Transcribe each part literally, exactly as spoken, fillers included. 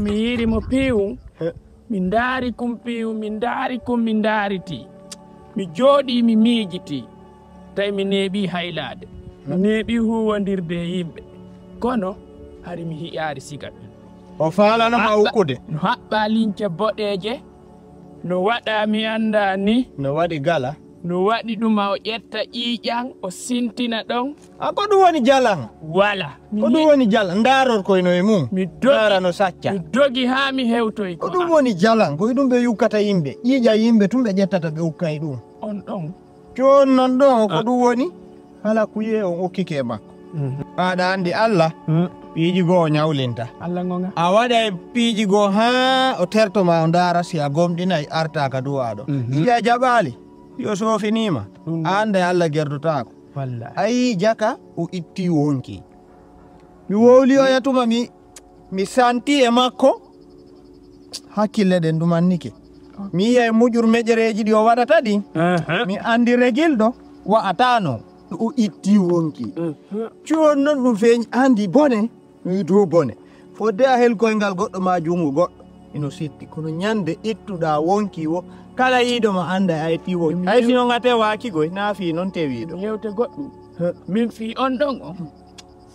Mi yiiri mo piiwum. Min ndaari kum piiwum, min ndaari kum, min ndaaritii. Mi jooɗii, mi miijitii. Tawi mi neeɓii haylaade. Mi neeɓii huuwondirde e yimɓe. Kono hari mi hiyaari siga ɗum. O faalano ma Haɓɓa-, ukkude. No haɓɓa lince boɗeeje. No waɗa mi anndaa ni. No waɗi gala. No waɗi ɗum, o ƴetta ƴiiƴan, o sintina ɗon. A ko ɗum woni jalan? Wala. Ko ɗum woni jalan? Ndaaror koy no e mum. Mi dogi, ndaara no sacca. Mi dogi haa mi hewtoy ko ɗum woni jalan? Ko e ɗum ɓe yukkata yimɓe. Ƴiiƴa yimɓe tun ɓe ƴettata ɓe ukka e ɗum. On ɗon. Jooni non ɗon ko ɗum woni? Hala kuye on okkike e makko. Mhm. Aɗa anndi Allah, piiji goo o ñawlinta. Allah ngonga. A waɗay piiji goo haa o terto ma o ndaara si a gomɗinay arta ka duwaa ɗo. Mhm. Si a jaɓaali, si o soofiniima, a annday Allah gerdotaako. Wallahi. A yii jaka o itti wonki. Mi wowli oya tuma mi, mi santi e makko, hakkille ɗen ɗum annike. Mi yi'ay mujur meƴereeji ɗi o waɗata ɗin. Aha. Mi anndi regil ɗo wa'ataano. O itti wonki. Mhm. Jooni non ɗum feeñi, anndi bone. Mi wi'i, "Dow bone." Fodde a helkoy ngal goɗɗo ma junngo goɗɗo. Ino setti. Kono ñande ittuɗaa wonki wo, kala yiiɗo ma annda a itti wonki. Hay si non a tewaaki goy, naa fii non tewiiɗo. Mi yewte goɗɗum. He. Min fii on ɗon on.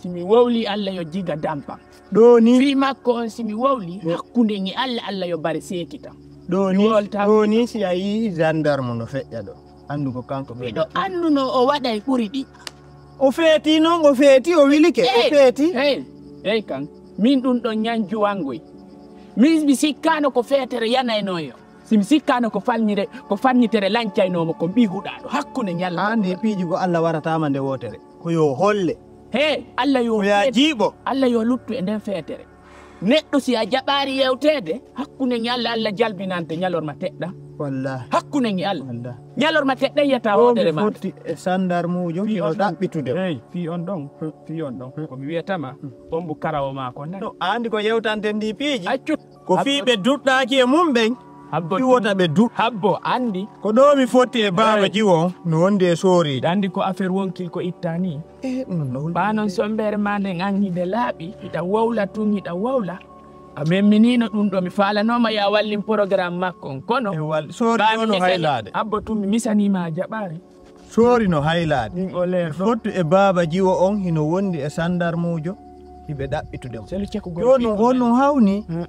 Si mi wowli Allah yo jiga dampam. Ɗo ni. Fii makko on si mi wowli, he, hakkunde ngi Allah, Allah yo bare seekitam. Ɗo ni, mi wolta ɗo ni si a yii gendarme no feƴƴa ɗo. Anndu ko kanko ɓe. Miɗo annduno o waɗay ɓuri ɗi. O feeti non, o feeti, o wilike, o feeti. Hey, hey kan. Min ɗum ɗon ñan juwangoy. Min mi sikkaano ko feetere yanaynoyo. Si mi sikkaano ko falñire, ko fanñitere lancaynoomo kon ɓii huɗaaɗo hakkunde ñalla. An nde piiji ko Allah warataama nde wootere. Ko yo holle. He, Allah yo ko ya feet-, jiiɓo. Allah yo luttu e nden feetere. Neɗɗo si a jaɓaari yewteede, hakkunde ñalla Allah jalbinante ñalorma teɗɗa. Wallahi. Hakkunde ñi Allah. Wallahi. Ñalorma teɗɗa yiyata hoodere ma. Fotti e sandarmuujo fii hino on ɗon ɗaɓɓitude. Hey, fii on ɗon, fii on ɗon. Ko mi wiyata ma, on mbu karawo maako nani. No, a andi ko yewtanten ndi piiji? Accu. Ko fii ɓe duɗɗaaki e mum ɓen, habbo fii wota ɓe duɗ-. Habbo, andi. Ko ɗo mi fotti e baaba jiwo, no wondi e sooriijo. Andi ko affaire wonkil ko itta ni. Eh, ɗum no. Ɓaa non sombere ma nden an hiɗa laaɓi, hiɗa wowla tun, hiɗa wowla. A memminino ɗum ɗo, mi faalanooma ya wallin programme makko on, kono. E wal-, soori ɓaa mi ɗo no misani-, haylaade. Habbo tun mi misaniima a jaɓaari. Soori no haylaade. Ɗin o leer ɗo. Fottu e baaba jiwo on hino wondi e sandarmuujo, hiɓe ɗaɓɓitude mo. Selu cekugol jooni ɗiɗo on no hawni. Hmm.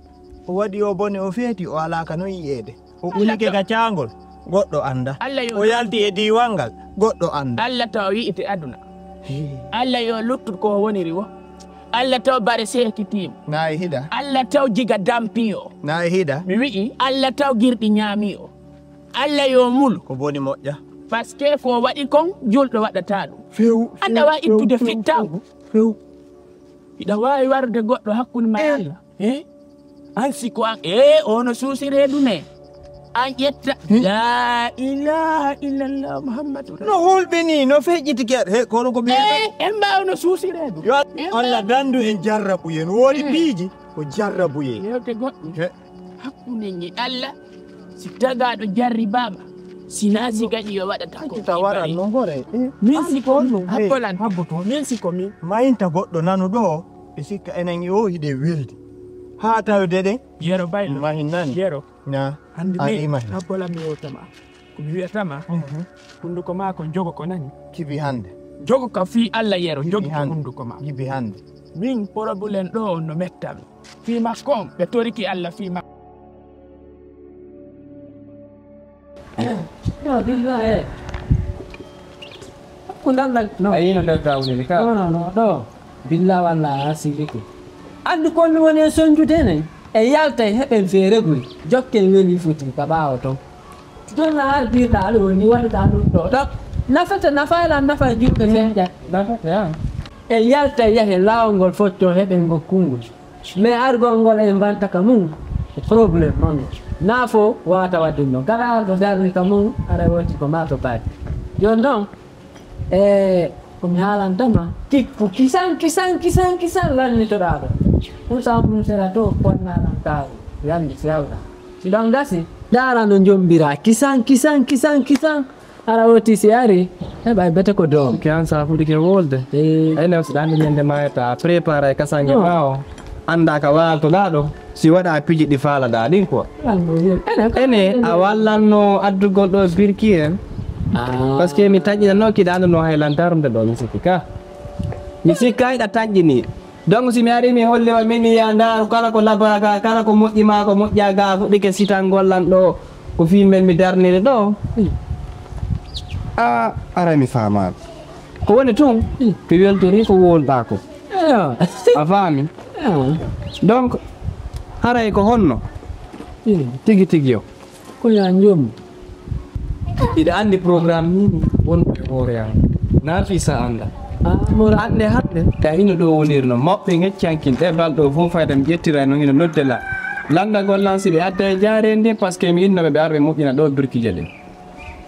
O waɗi o bone, o feeti, o alaa ka no yi'eede. O ulike ka caangol, goɗɗo annda. Allah yo o yalti e diiwal ngal, goɗɗo annda. Allah taw yi'ite aduna. Hee. Allah yo luttu ko o woniri wo. Allah taw bare seekitiimo. Nayi hiɗa. Allah taw jiga dampiyo. Nayi hiɗa. Mi wi'i, Allah taw girɗi ñaamiyo. Allah yo mul. Ko boni moƴƴa. Parce que ko o waɗi kon, julɗo waɗata ɗum. Few, few, few, few. Anda wa ittude fittaagu. Hiɗa waawi warde goɗɗo hakkunde ma e Allah. Eh? An si ko an, eh, ono suusi reedu ne. An ƴetta. Hmm? La ilaha illallah Muhammadu. No hulɓini, no feƴƴiti ker-, he, kono ko ɓe-. Eh, en mbaawa no suusi reedu. Yo Allah dandu en jarrabuye. No woodi piiji ko jarrabuye. Yewte goɗɗum. He. Hakkunde nge Allah, si tagaaɗo jarribaama, si naa si gaƴi yo waɗata ko. Kita waran no gore. Eh, min si ko min, habbolan, habboto. Min si ko min. Mayinta goɗɗo nanu ɗo, ɓe sikka enen o hiɗe weldi. Haa tawde ɗen. Yero baylo. Mahin nani. Yero. Na. Hande a min, imahin. Habbolan mi wotama. Ko mi wiyata ma, mhm, hunduko ma ko jogo ko nani? Jibi hande. Jogo ka fii Allah yero, jibi jogi hande. Hunduko ma. Jibi hande. Min problème ɗo on no metta mi. Fii makko on, ɓe toriki Allah fii makko. No, billahi, eh. Ko ndalla, no. A yino nder gawri ka? No, no, no, ɗo. Billa walla a sirike. Andu ko mi woni e sonjude ne. E yalta e heɓen feere guri. Jokken weli foti ka ɓaawo ton. Jonna har birɗa aɗo woni waɗuɗa ɗum ɗo. Ɗo. Nafata, nafa ala nafa juuɗe seeɗa. Nafata, ya. E yalta e yahe laawol ngol fotto heɓen gokkungol. Mais argol ngol en mbanta ka mum. Problème non. Naa fo wata waɗde non. Kala arɗo darni ka mum, aɗa woti ko maa to baade. Jooni non, e, ko mi haalanta ma, kikku kisan, kisan, kisan, kisan lannitoɗaa ɗo. Ɗum sa ɗum sera to, konna lan kaari, yandi fewna. Si ɗon gasi, ndaara no njombira, kisan, kisan, kisan, kisan. Ara woti si ari, heɓa bete ko doom. Ke an sa fuɗike wolde. Eh. Ay, nem so ɗan ñande mayata, prépare ay kasange ɓaawo. Annda ka waaltoɗaa ɗo, si waɗa piiji ɗi faalaɗaa ɗin quoi. Ene, a wallanno addugol ɗo birki en. Parce que mi taƴƴinanno kiɗa annduno hay lantarde ɗo, mi sikki ka. Mi sikka hiɗa taƴƴini. Donc si mi ari mi holli on, min mi yiya ndaar kala ko labaa ga, kala ko moƴƴi maa ko moƴƴaa ga, a fuɗɗike sitangol lan ɗo, ko fii men mi darniri ɗo. A, aray mi faamaali. Ko woni tun, mi weltori ko wowluɗaa ko. A faami? Donc, haray ko honno? Tigi tigi yo. Ko ya njom. Hiɗa anndi programme nii wonɗo e hoore an. Naa fii sa annda. Annde hannde, ka hino ɗo wonirno. Moɓɓe ngeccankin, ɗe balɗo fof fayda mi ƴettiray no hino noddela. Lanndagol lan si ɓe adda e jaareendi, parce que mi inno ɓe ɓe arɓe moƴƴina ɗo birkije ɗen.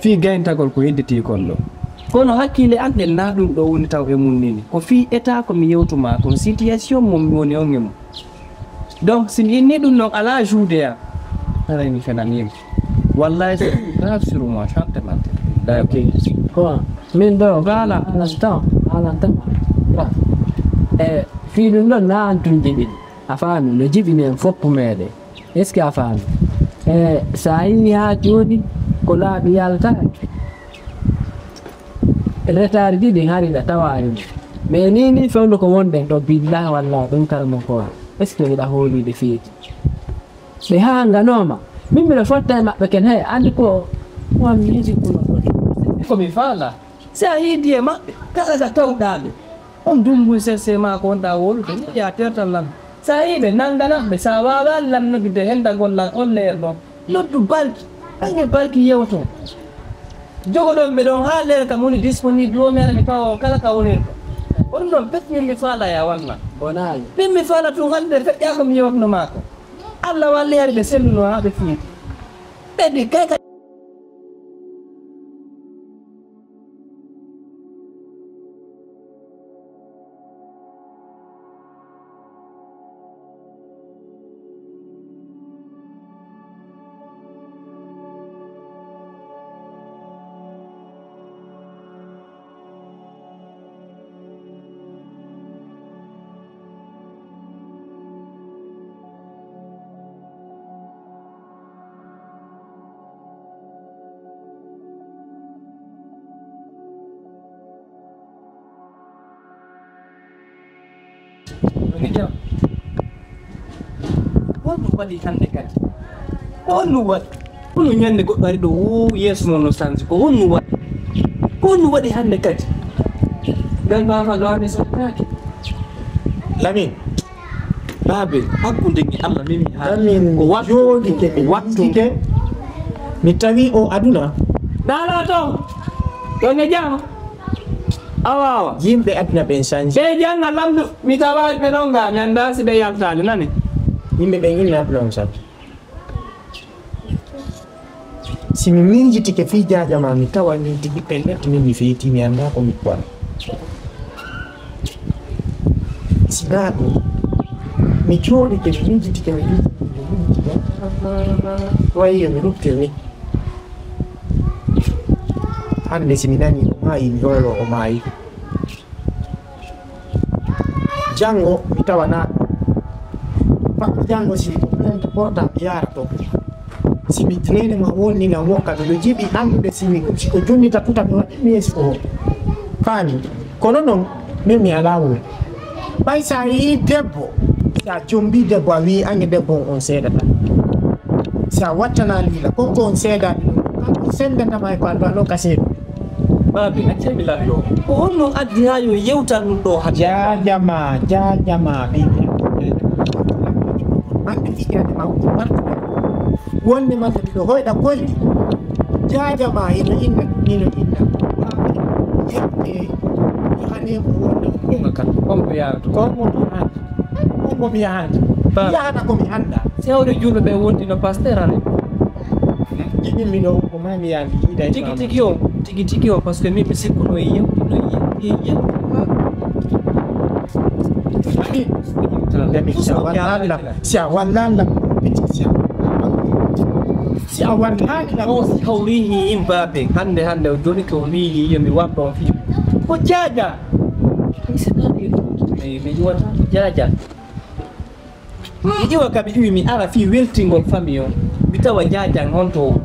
Fii gayntagol ko hedditii kon ɗo. Kono hakkille an ɗen naa ɗum ɗo woni taw e mum nini. Ko fii état ko mi yewtu maa kon, situation mo mi woni on e mum. Donc, si mi inni ɗum noon alaa joude ya. Haray mi fenaniima. Wallahi, c'est grave sur moi, je te menti. Ok. Ko min ɗo, voilà, à l'instant, à l'instant. E fii ɗum ɗon naa an tun jiɓini. A faami, no jiɓini en fof meɗen. Est-ce que a faami? E, so a yii haa jooni, ko laaɓi yaltaaki. Retard ɗiɗi hari na tawa en. Mais ni, ni fewndo ko wonɗen ɗo, billahi wallahi, ɗum karamo ko. Est-ce que hiɗa hooliɓe feeti? Ɓe haanganooma. Min mbiɗa fotta e maɓɓe ken, hey, anndi ko, ko am miiji kuno. Ko mi faala. Si a hiidi e maɓɓe, kala ka tawɗaa ɓe. On dumbun sese maa ko wonɗaa wowlude, moƴƴa tertal lan. Sa yi'i ɓe, nannganan ɓe. Sa waawaali lan noddude henndagol lan on leer ɗon, noddu Balki. Kañum Balki yewtoo. Jogoɗon ɓe ɗon haa leer kam woni disponible, o mi ara mi tawa on kala ka wonirɗon. Ko ɗum ɗon pet min mi faala ya walla. Bonaali. Min mi faala tun hannde feƴƴaa ko mi yewtuno maa ko. Alla walli hari ɓe selluno haa ɓe fiiti. Ɓe mbi kay ka Woni jam. Ko honɗum waɗi hannde kadi? Ko honɗum waɗi? Kono ñannde goɗɗo ari ɗo, wuu, yeeso mon no sanji. Ko honɗum waɗi? Ko honɗum waɗi hannde kadi? Ngal baafa ɗo hannde sottaaki. Lamin, baabe, hakkunde e Allah min mi haala. Lamin, ko wattu, jooɗike, mi wattu. Miijike, mi tawi o aduna. Ɗaala toon, ɗon e jam. Awa, awa. Yimɓe aduna ɓen sanji. Ɓe jannga lamɗo, mi tawaali ɓe ɗon ga, mi anndaa si ɓe yaltaali, nani? Yimɓe ɓen inna aduna on sanji. Si mi miijitike fii jaaja maa, mi tawa min tigi pellet, min mi feeti, mi anndaa ko mi waɗa. Si naa ɗum, mi jooɗike, mi miijitike, mi miijitike, mi miijitike. Wayi yo mi ruttir ni. Hannde si mi nanii o maayi, mi hoolo o maayi. Janngo mi tawanaa ɗum. Janngo si plainte portable yaara to. Si mi traine ma wonni na wokka, miɗo jiɗi anndude si mi, si ko junnita tuta mi waɗi mi e si ko faami. Kono noon, min mi alaa wuro. Ɓay si a yii debbo, si a jombii debbo, a wii ange debbo on, on seedata. Si a wattanaa liila, kon ko on seedaani ɗum. Kanko sendata ma e ko a ɗo ka seedu. Baabi, accee mi laɓi o. Ko honno addi haa yo yewtan ɗum ɗo hannde? Jaajama, jaajama, ɓe. Hannde fiyande ma ko martude. Wonde ma kadi ɗo hoyɗa koyɗi. Jaajama, ino inna, ino inna. Yewte, yahane ko wonde. Ɗum kan, on ko yaarato. Ko mo mi hannde. Ko mo mi hannde. Baabi. Yahata ko mi hannda. Sewre juulɓe ɓe wondi no pasteur ale. Jiɗinmi ɗo ko maa mi yaha mi yiida e tigi tigi o, tigi tigi o, parce que min mi sikkuno e yewtino e yewti e yewti. Nde mi si a wallaala, si a wallaala, si a wallaala, si a wallaala. O si hawrihi imbaaɓe hannde hannde o jooni ko o wiyi yo mi waɗɗo on fii. Ko jaaja. Mi si ɗaɗi mi mi wata jaaja. Mi iwa ka mi iwi mi ara fii weltingol famille o. Mi tawa Jaajan honto.